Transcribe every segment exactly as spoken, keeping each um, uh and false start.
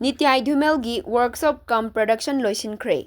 ꯅꯤꯇ꯭ꯌꯥꯏ ꯙꯨꯃꯦꯜꯒꯤ workshop cum production ꯂꯣꯏꯁꯤꯟꯈ꯭ꯔꯦ꯫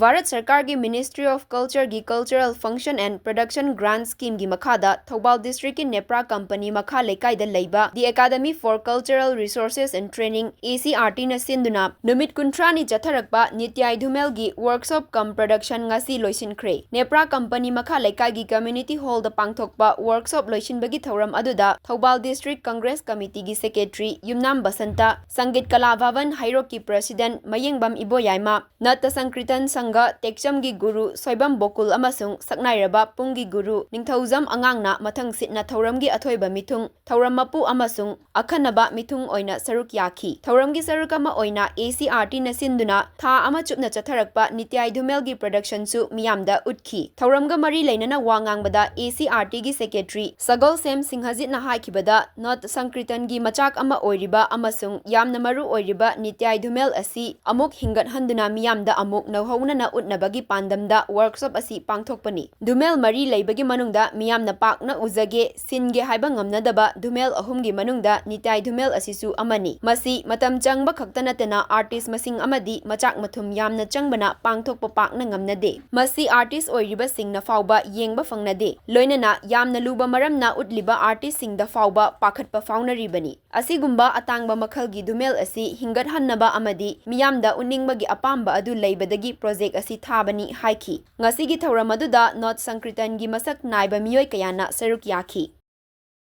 ꯚꯥꯔꯠ ꯁꯔꯀꯥꯔꯒꯤ Ministry of Cultureꯒꯤ Cultural Function and Production Grant Schemeꯒꯤ ꯃꯈꯥꯗ ꯊꯧꯕꯥꯜ ꯗꯤꯁꯇ꯭ꯔꯤꯛꯀꯤ ꯅꯦꯄ꯭ꯔꯥ ꯀꯝꯄꯅꯤ ꯃꯈꯥ ꯂꯩꯀꯥꯏꯗ ꯂꯩꯕ The Academy for Cultural Resources and Training, ACRTꯅ ꯁꯤꯟꯗꯨꯅ ꯅꯨꯃꯤꯠ ꯀꯨꯟꯊ꯭ꯔꯥꯅꯤ ꯆꯠꯊꯔꯛꯄ ꯅꯤꯇ꯭ꯌꯥꯏ ꯙꯨꯃꯦꯜꯒꯤ workshop cum production ꯉꯁꯤ ꯂꯣꯏꯁꯤꯟꯈ꯭ꯔꯦ꯫ ꯅꯦꯄ꯭ꯔꯥ ꯀꯝꯄꯅꯤ ꯃꯈꯥ ꯂꯩꯀꯥꯏꯒꯤ community hallꯗ ꯄꯥꯡꯊꯣꯛꯄ workshop ꯂꯣꯏꯁꯤꯟꯕꯒꯤ ꯊꯧꯔꯝ ꯑꯗꯨꯗ ꯊꯧꯕꯥꯜ District Congress Committeeꯒꯤ Secretary ꯌꯨꯝꯅꯥꯝ ꯕꯁꯟꯇ, ꯁꯪꯒꯤꯠ ꯀꯂꯥ ꯚꯕꯟ ꯍꯩꯔꯣꯛꯀꯤ President ꯃꯌꯦꯡꯕꯝ ꯏꯕꯣꯌꯥꯏꯃ, ꯅꯠꯇ ꯁꯪꯀ꯭ꯔꯤꯇꯟ ꯁꯪꯘ ꯇꯦꯛꯆꯝꯒꯤ ꯒꯨꯔꯨ ꯁꯣꯏꯕꯝ ꯕꯣꯀꯨꯜ ꯑꯃꯁꯨꯡ ꯁꯛꯅꯥꯏꯔꯕ ꯄꯨꯡꯒꯤ ꯒꯨꯔꯨ ꯅꯤꯡꯊꯧꯖꯝ ꯑꯉꯥꯡꯅ ꯃꯊꯪ ꯁꯤꯠꯅ ꯊꯧꯔꯝꯒꯤ ꯑꯊꯣꯏꯕ ꯃꯤꯊꯨꯡ, ꯊꯧꯔꯝ ꯃꯄꯨ ꯑꯃꯁꯨꯡ ꯑꯈꯟꯅꯕ ꯃꯤꯊꯨꯡ ꯑꯣꯏꯅ ꯁꯔꯨꯛ ꯌꯥꯈꯤ꯫ ꯊꯧꯔꯝꯒꯤ ꯁꯔꯨꯛ ꯑꯃ ꯑꯣꯏꯅ ACRTꯅ ꯁꯤꯟꯗꯨꯅ ꯊꯥ ꯑꯃ ꯆꯨꯞꯅ ꯆꯠꯊꯔꯛꯄ ꯅꯤꯇ꯭ꯌꯥꯏ ꯙꯨꯃꯦꯜꯒꯤ productionꯁꯨ ꯃꯤꯌꯥꯝꯗ ꯎꯠꯈꯤ꯫ ꯊꯧꯔꯝꯒ ꯃꯔꯤ ꯂꯩꯅꯅ ꯋꯥ ꯉꯥꯡꯕꯗ ACRTꯒꯤ Secretary ꯁꯒꯣꯜꯁꯦꯝ ꯁꯤꯡꯍꯖꯤꯠꯅ ꯍꯥꯏꯈꯤꯕꯗ, ꯅꯠ ꯁꯪꯀ꯭ꯔꯤꯇꯟꯒꯤ ꯃꯆꯥꯛ ꯑꯃ ꯑꯣꯏꯔꯤꯕ ꯑꯃꯁꯨꯡ ꯌꯥꯝꯅ ꯃꯔꯨ ꯑꯣꯏꯔꯤꯕ ꯅꯤꯇ꯭ꯌꯥꯏ ꯙꯨꯃꯦꯜ ꯑꯁꯤ ꯑꯃꯨꯛ ꯍꯤꯡꯒꯠꯍꯟꯗꯨꯅ ꯃꯤꯌꯥꯝꯗ ꯑꯃꯨꯛ ꯅꯧꯍꯧꯅꯅ ꯎꯠꯅꯕꯒꯤ ꯄꯥꯟꯗꯝꯗ workshop ꯑꯁꯤ ꯄꯥꯡꯊꯣꯛꯄꯅꯤ꯫ ꯙꯨꯃꯦꯜ ꯃꯔꯤ ꯂꯩꯕꯒꯤ ꯃꯅꯨꯡꯗ ꯃꯤꯌꯥꯝꯅ ꯄꯥꯛꯅ ꯎꯖꯒꯦ, ꯁꯤꯟꯒꯦ ꯍꯥꯏꯕ ꯉꯝꯅꯗꯕ ꯙꯨꯃꯦꯜ ꯑꯍꯨꯝꯒꯤ ꯃꯅꯨꯡꯗ ꯅꯤꯇ꯭ꯌꯥꯏ ꯙꯨꯃꯦꯜ ꯑꯁꯤꯁꯨ ꯑꯃꯅꯤ꯫ ꯃꯁꯤ ꯃꯇꯝ ꯆꯪꯕ ꯈꯛꯇ ꯅꯠꯇꯅ artist ꯃꯁꯤꯡ ꯑꯃꯗꯤ ꯃꯆꯥꯛ ꯃꯊꯨꯝ ꯌꯥꯝꯅ ꯆꯪꯕꯅ ꯄꯥꯡꯊꯣꯛꯄ ꯄꯥꯛꯅ ꯉꯝꯅꯗꯦ꯫ ꯃꯁꯤ artist ꯑꯣꯏꯔꯤꯕꯁꯤꯡꯅ ꯐꯥꯎꯕ ꯌꯦꯡꯕ ꯐꯪꯅꯗꯦ꯫ ꯂꯣꯏꯅꯅ ꯌꯥꯝꯅ ꯂꯨꯕ ꯃꯔꯝꯅ ꯎꯠꯂꯤꯕ artistꯁꯤꯡꯗ ꯐꯥꯎꯕ ꯄꯥꯈꯠꯄ ꯐꯥꯎꯅꯔꯤꯕꯅꯤ꯫ ꯑꯁꯤꯒꯨꯝꯕ ꯑꯇꯥꯡꯕ ꯃꯈꯜꯒꯤ ꯙꯨꯃꯦꯜ ꯑꯁꯤ ꯍꯤꯡꯒꯠꯍꯟꯅꯕ ꯑꯃꯗꯤ ꯃꯤꯌꯥꯝꯗ ꯎꯠꯅꯤꯡꯕꯒꯤ ꯑꯄꯥꯝꯕ ꯑꯗꯨ ꯂꯩꯕꯗꯒꯤ project ꯑꯁꯤ ꯊꯥꯕꯅꯤ ꯍꯥꯏꯈꯤ꯫ ꯉꯁꯤꯒꯤ ꯊꯧꯔꯝ ꯑꯗꯨꯗ ꯅꯣꯠ ꯁꯪꯀ꯭ꯔꯤꯇꯟꯒꯤ ꯃꯁꯛ ꯅꯥꯏꯕ ꯃꯤꯑꯣꯏ ꯀꯌꯥꯅ ꯁꯔꯨꯛ ꯌꯥꯈꯤ꯫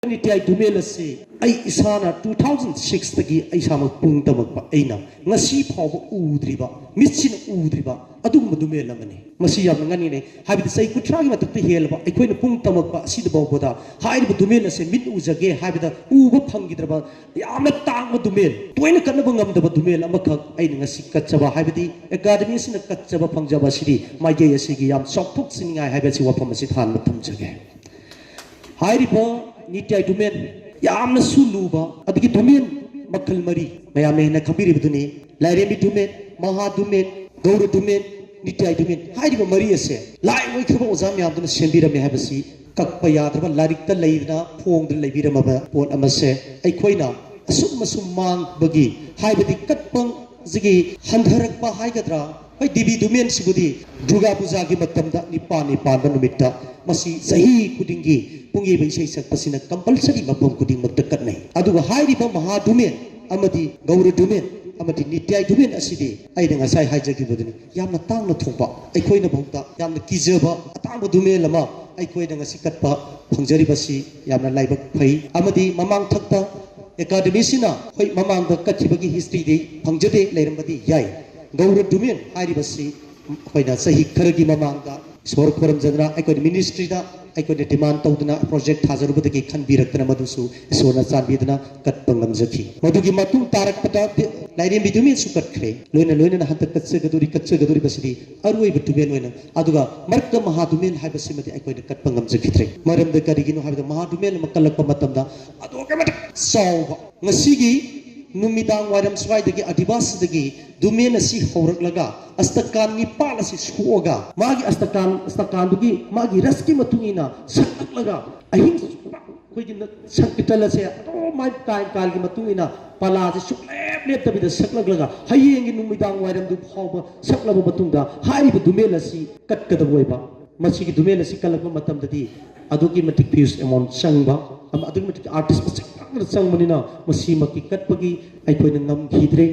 ꯅꯤꯇ꯭ꯌꯥꯏ ꯙꯨꯃꯦꯜ ꯑꯁꯤ ꯑꯩ ꯏꯁꯥꯅ two thousand sixꯇꯒꯤ ꯑꯩ ꯏꯁꯥꯃꯛ ꯄꯨꯡ ꯇꯝꯃꯛꯄ ꯑꯩꯅ ꯉꯁꯤ ꯐꯥꯎꯕ ꯎꯗ꯭ꯔꯤꯕ, ꯃꯤꯠꯁꯤꯅ ꯎꯗ꯭ꯔꯤꯕ ꯑꯗꯨꯒꯨꯝꯕ ꯙꯨꯃꯦꯜ ꯑꯃꯅꯤ꯫ ꯃꯁꯤ ꯌꯥꯝꯅ ꯉꯛꯅꯤꯡꯉꯤ꯫ ꯍꯥꯏꯕꯗꯤ ꯆꯍꯤ ꯀꯨꯟꯊ꯭ꯔꯥꯒꯤ ꯃꯊꯛꯇ ꯍꯦꯜꯂꯕ ꯑꯩꯈꯣꯏꯅ ꯄꯨꯡ ꯇꯝꯃꯛꯄ ꯑꯁꯤꯗ ꯐꯥꯎꯕꯗ ꯍꯥꯏꯔꯤꯕ ꯙꯨꯃꯦꯜ ꯑꯁꯦ ꯃꯤꯠ ꯎꯖꯒꯦ ꯍꯥꯏꯕꯗ ꯎꯕ ꯐꯪꯈꯤꯗ꯭ꯔꯕ ꯌꯥꯝꯅ ꯇꯥꯡꯕ ꯙꯨꯃꯦꯜ, ꯇꯣꯏꯅ ꯀꯠꯅꯕ ꯉꯝꯗꯕ ꯙꯨꯃꯦꯜ ꯑꯃꯈꯛ ꯑꯩꯅ ꯉꯁꯤ ꯀꯠꯆꯕ, ꯍꯥꯏꯕꯗꯤ Academy ꯑꯁꯤꯅ ꯀꯠꯆꯕ ꯐꯪꯖꯕ ꯑꯁꯤꯗꯤ ꯃꯥꯏꯀꯩ ꯑꯁꯤꯒꯤ ꯌꯥꯝ ꯆꯥꯎꯊꯣꯛꯆꯅꯤꯡꯉꯥꯏ ꯍꯥꯏꯕ ꯑꯁꯤ ꯋꯥꯐꯝ ꯑꯁꯤ ꯊꯥꯟꯕ ꯊꯝꯖꯒꯦ꯫ ꯍꯥꯏꯔꯤꯕ ꯅꯤꯇ꯭ꯌꯥꯏ ꯙꯨꯃꯦꯜ ꯌꯥꯝꯅꯁꯨ ꯂꯨꯕ, ꯑꯗꯒꯤ ꯙꯨꯃꯦꯜ ꯃꯈꯜ ꯃꯔꯤ ꯃꯌꯥꯝꯅ ꯍꯦꯟꯅ ꯈꯪꯕꯤꯔꯤꯕꯗꯨꯅꯤ, ꯂꯥꯏꯔꯦꯝꯕꯤ ꯙꯨꯃꯦꯜ, ꯃꯍꯥ ꯙꯨꯃꯦꯜ, ꯒꯧꯔ ꯙꯨꯃꯦꯜ, ꯅꯤꯇ꯭ꯌꯥꯏ ꯙꯨꯃꯦꯜ ꯍꯥꯏꯔꯤꯕ ꯃꯔꯤ ꯑꯁꯦ ꯂꯥꯏ ꯑꯣꯏꯈ꯭ꯔꯕ ꯑꯣꯖꯥ ꯃꯌꯥꯝꯗꯨꯅ ꯁꯦꯝꯕꯤꯔꯝꯃꯦ ꯍꯥꯏꯕꯁꯤ ꯀꯛꯄ ꯌꯥꯗ꯭ꯔꯕ, ꯂꯥꯏꯔꯤꯛꯇ ꯂꯩꯗꯅ ꯐꯣꯡꯗꯨꯅ ꯂꯩꯕꯤꯔꯝꯃꯕ ꯄꯣꯠ ꯑꯃꯁꯦ ꯑꯩꯈꯣꯏꯅ ꯑꯁꯨꯝ ꯑꯁꯨꯝ ꯃꯥꯡꯕꯒꯤ ꯍꯥꯏꯕꯗꯤ ꯀꯠꯄꯁꯤꯒꯤ ꯍꯟꯊꯔꯛꯄ ꯍꯥꯏꯒꯗ꯭ꯔꯥ? ꯍꯣꯏ, ꯗꯦꯕꯤ ꯗꯨꯃꯦꯟꯁꯤꯕꯨꯗꯤ ꯗꯨꯔꯒꯥ ꯄꯨꯖꯥꯒꯤ ꯃꯇꯝꯗ ꯅꯤꯄꯥꯟ ꯅꯤꯄꯥꯟꯕ ꯅꯨꯃꯤꯠꯇ ꯃꯁꯤ ꯆꯍꯤ ꯈꯨꯗꯤꯡꯒꯤ ꯄꯨꯡꯌꯩꯕ ꯏꯁꯩ ꯁꯛꯄꯁꯤꯅ ꯀꯝꯄꯜꯁꯔꯤ ꯃꯐꯝ ꯈꯨꯗꯤꯡꯃꯛꯇ ꯀꯠꯅꯩ꯫ ꯑꯗꯨꯒ ꯍꯥꯏꯔꯤꯕ ꯃꯍꯥ ꯗꯨꯃꯦꯟ ꯑꯃꯗꯤ ꯒꯧꯔ ꯗꯨꯃꯦꯟ ꯑꯃꯗꯤ ꯅꯤꯇ꯭ꯌꯥꯏ ꯗꯨꯃꯦꯟ ꯑꯁꯤꯗꯤ ꯑꯩꯅ ꯉꯁꯥꯏ ꯍꯥꯏꯖꯈꯤꯕꯗꯨꯅꯤ, ꯌꯥꯝꯅ ꯇꯥꯡꯅ ꯊꯣꯛꯄ, ꯑꯩꯈꯣꯏꯅ ꯐꯥꯎꯗ ꯌꯥꯝꯅ ꯀꯤꯖꯕ ꯑꯇꯥꯡꯕ ꯗꯨꯃꯦꯟ ꯑꯃ ꯑꯩꯈꯣꯏꯅ ꯉꯁꯤ ꯀꯠꯄ ꯐꯪꯖꯔꯤꯕꯁꯤ ꯌꯥꯝꯅ ꯂꯥꯏꯕꯛ ꯐꯩ꯫ ꯑꯃꯗꯤ ꯃꯃꯥꯡꯊꯛꯇ ꯑꯦꯀꯥꯗꯃꯤꯁꯤꯅ ꯑꯩꯈꯣꯏ ꯃꯃꯥꯡꯗ ꯀꯠꯈꯤꯕꯒꯤ ꯍꯤꯁꯇ꯭ꯔꯤꯗꯤ ꯐꯪꯖꯗꯦ, ꯂꯩꯔꯝꯕꯗꯤ ꯌꯥꯏ꯫ ꯒꯧꯔ ꯗꯨꯃꯦꯟ ꯍꯥꯏꯔꯤꯕꯁꯤ ꯑꯩꯈꯣꯏꯅ ꯆꯍꯤ ꯈꯔꯒꯤ ꯃꯃꯥꯡꯗ ꯏꯁꯣꯔ ꯈꯨꯔꯨꯝꯖꯗꯅ ꯑꯩꯈꯣꯏꯅ ꯃꯤꯅꯤꯁꯇ꯭ꯔꯤꯗ ꯑꯩꯈꯣꯏꯅ ꯗꯤꯃꯥꯟ ꯇꯧꯗꯅ ꯄ꯭ꯔꯣꯖꯦꯛ ꯊꯥꯖꯔꯨꯕꯗꯒꯤ ꯈꯟꯕꯤꯔꯛꯇꯅ ꯃꯗꯨꯁꯨ ꯏꯁꯣꯔꯅ ꯆꯥꯟꯕꯤꯗꯅ ꯀꯠꯄ ꯉꯝꯖꯈꯤ꯫ ꯃꯗꯨꯒꯤ ꯃꯇꯨꯡ ꯇꯥꯔꯛꯄꯗ ꯂꯥꯏꯔꯦꯝꯕꯤ ꯗꯨꯃꯦꯟꯁꯨ ꯀꯠꯈ꯭ꯔꯦ꯫ ꯂꯣꯏꯅ ꯂꯣꯏꯅꯅ ꯍꯟꯗꯛ ꯀꯠꯆꯒꯗꯧꯔꯤ, ꯀꯠꯆꯒꯗꯧꯔꯤꯕꯁꯤꯗꯤ ꯑꯔꯣꯏꯕ ꯗꯨꯃꯦꯟ ꯑꯣꯏꯅ, ꯑꯗꯨꯒ ꯃꯔꯛꯇ ꯃꯍꯥ ꯗꯨꯃꯦꯟ ꯍꯥꯏꯕꯁꯤꯃꯗꯤ ꯑꯩꯈꯣꯏꯅ ꯀꯠꯄ ꯉꯝꯖꯈꯤꯗ꯭ꯔꯦ꯫ ꯃꯔꯝꯗꯤ ꯀꯔꯤꯒꯤꯅꯣ ꯍꯥꯏꯕꯗ ꯃꯍꯥ ꯗꯨꯃꯦꯟ ꯑꯃ ꯀꯜꯂꯛꯄ ꯃꯇꯝꯗ ꯑꯗꯨꯛꯀꯤ ꯃꯇꯤꯛ ꯆꯥꯎꯕ, ꯉꯁꯤꯒꯤ ꯅꯨꯃꯤꯗꯥꯡ ꯋꯥꯏꯔꯝ ꯁ꯭ꯋꯥꯏꯗꯒꯤ ꯑꯗꯤꯕꯥꯁꯤꯗꯒꯤ ꯗꯨꯃꯦꯟ ꯑꯁꯤ ꯍꯧꯔꯛꯂꯒ ꯑꯁꯇꯀꯥꯟ ꯅꯤꯄꯥꯟ ꯑꯁꯤ ꯁꯣꯛꯑꯒ ꯃꯥꯒꯤ ꯑꯁꯇꯀꯥꯟ, ꯑꯁꯇꯀꯥꯟꯗꯨꯒꯤ ꯃꯥꯒꯤ ꯔꯁꯀꯤ ꯃꯇꯨꯡ ꯏꯟꯅ ꯁꯛꯂꯛꯂꯒ ꯑꯍꯤꯡ ꯑꯩꯈꯣꯏꯒꯤ ꯅ-, ꯁꯪꯀꯤꯔꯇꯟ ꯑꯁꯦ ꯑꯗꯨꯝ ꯃꯥꯏ ꯇꯥꯏꯝ ꯀꯥꯜꯒꯤ ꯃꯇꯨꯡ ꯏꯟꯅ ꯄꯂꯥꯁꯦ ꯁꯨꯡꯂꯦꯞ ꯂꯦꯞꯇꯕꯤꯗ ꯁꯛꯂꯛꯂꯒ ꯍꯌꯦꯡꯒꯤ ꯅꯨꯃꯤꯗꯥꯡ ꯋꯥꯏꯔꯝꯗꯨ ꯐꯥꯎꯕ ꯁꯛꯂꯕ ꯃꯇꯨꯡꯗ ꯍꯥꯏꯔꯤꯕ ꯗꯨꯃꯦꯟ ꯑꯁꯤ ꯀꯠꯀꯗꯕ ꯑꯣꯏꯕ꯫ ꯃꯁꯤꯒꯤ ꯗꯨꯃꯦꯟ ꯑꯁꯤ ꯀꯜꯂꯛꯄ ꯃꯇꯝꯗꯗꯤ ꯑꯗꯨꯛꯀꯤ ꯃꯇꯤꯛ ꯍ꯭ꯌꯨꯖ ꯑꯦꯃꯥꯎꯟ ꯆꯪꯕ, ꯑꯃ ꯑꯗꯨꯛꯀꯤ ꯃꯇꯤꯛ ꯑꯥꯔꯇꯤꯁ ꯃꯁꯤꯡ ꯌꯥꯝꯅ ꯆꯪꯕꯅꯤꯅ ꯃꯁꯤꯃꯛꯀꯤ ꯀꯠꯄꯒꯤ ꯑꯩꯈꯣꯏꯅ ꯉꯝꯈꯤꯗ꯭ꯔꯦ꯫